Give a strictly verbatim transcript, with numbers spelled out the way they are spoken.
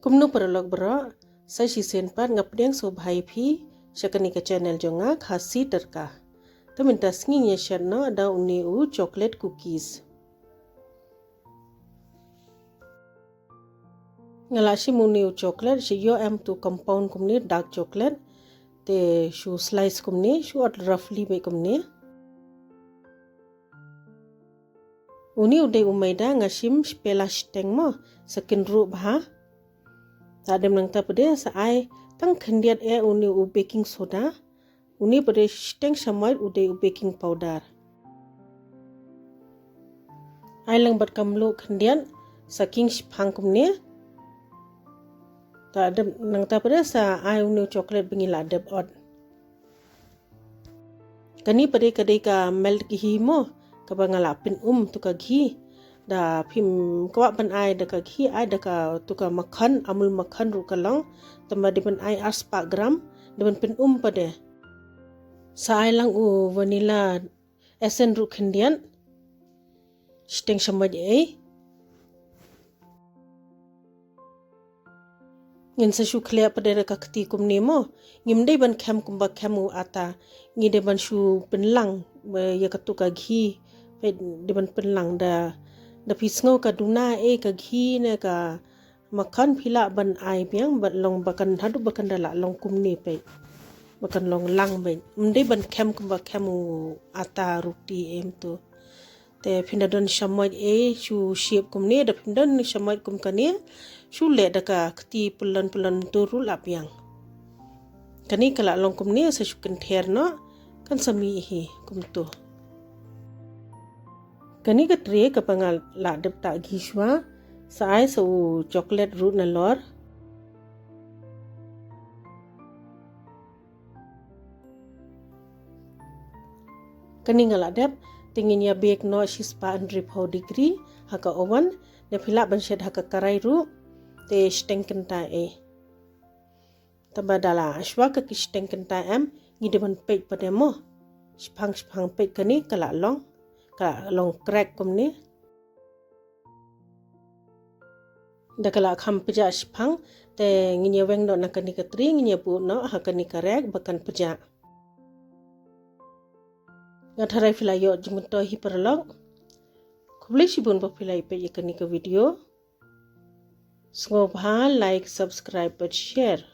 Kumno paralok baroh, sa shisien pat nga pdiang sngewbha ïa phi sha kane ka channel jong nga, Khasi Tyrka. Te mynta sngi ngin ïa shet noh da une u chocolate cookies. Nga la shim une u chocolate, shu ïoh em tu compound kumne, dark chocolate. Te shu slice kumne, shu ot roughly beit kumne. Une u dei u maida, nga shim shipela shiteng mo, sa kin ruh bha. Te hadien nangta pat de sa ai tang khyndiat eh une u baking soda. Une pat de shiteng shamoit u dei u baking powder. Ai lang bad ka mluh khyndiat, sa king shiphang kumne. Te hadien nangta pat de sa ai une u chocolate ba ngi la dep ot. Kane pat de ka dei ka melt ghee mo, kaba nga la pyn-um tu ka ghee. Da phim kwah ban ai da ka ghee, ai da ka tu ka makkhan, Amul makkhan ruh ka long. Tangba dei ban ai arspah gram, dei ban pyn-um pat de. Sa ai lang u vanilla essence ruh khyndiat. Shiteng shamoit ei. Ngin sa shu khleh pat de da ka kti kumne mo. Ngim dei ban khem kumba khem u ata. Ngi dei ban shu pynlang, eh, ïa katu ka ghee. Peit, dei ban pynlang da, da phi sngew ka duna eh, ka ghee ne ka makkhan, phi lah ban ai biang, ban long ba kan haduh ba kan da lah long kumne peit. Ba kan long lang beit. Ym dei ban khem kumba khem u ata roti em tu. Te phin da don shamoit eh, shu shape kumne, da phim don shamoit kum kane, shu leh da ka kti pyllun pyllun tu ruh lah biang. Kane ka la long kumne, sa shu kynther noh, kan sa mih hi kumtu. Kane ka tray kaba nga la dep tah ghee shuwa, sa ai sa u chocolate ruh nalor. Kane nga la dep, te ngin ïa bake noh shispah hynriewphew degree ha ka oven, ne phi lah ban shet ha ka karai ruh, te shiteng kynta eh. Tangba da la shuwa ka ki shiteng kynta em, ngi dei ban peit pat de mo. Shiphang shiphang peit kane ka la long, ka la long crack kumne. Da ka la kham pjah shiphang, te ngin ïa weng noh na kane ka tray, ngin ïa buh noh ha kane ka rack ba kan pjah. Nga tharai phi la ïoh jingmyntoi hi paralok. Khublei shibun ba phi la ïa peit ïa kane ka video. Sngewbha like, subscribe bad share.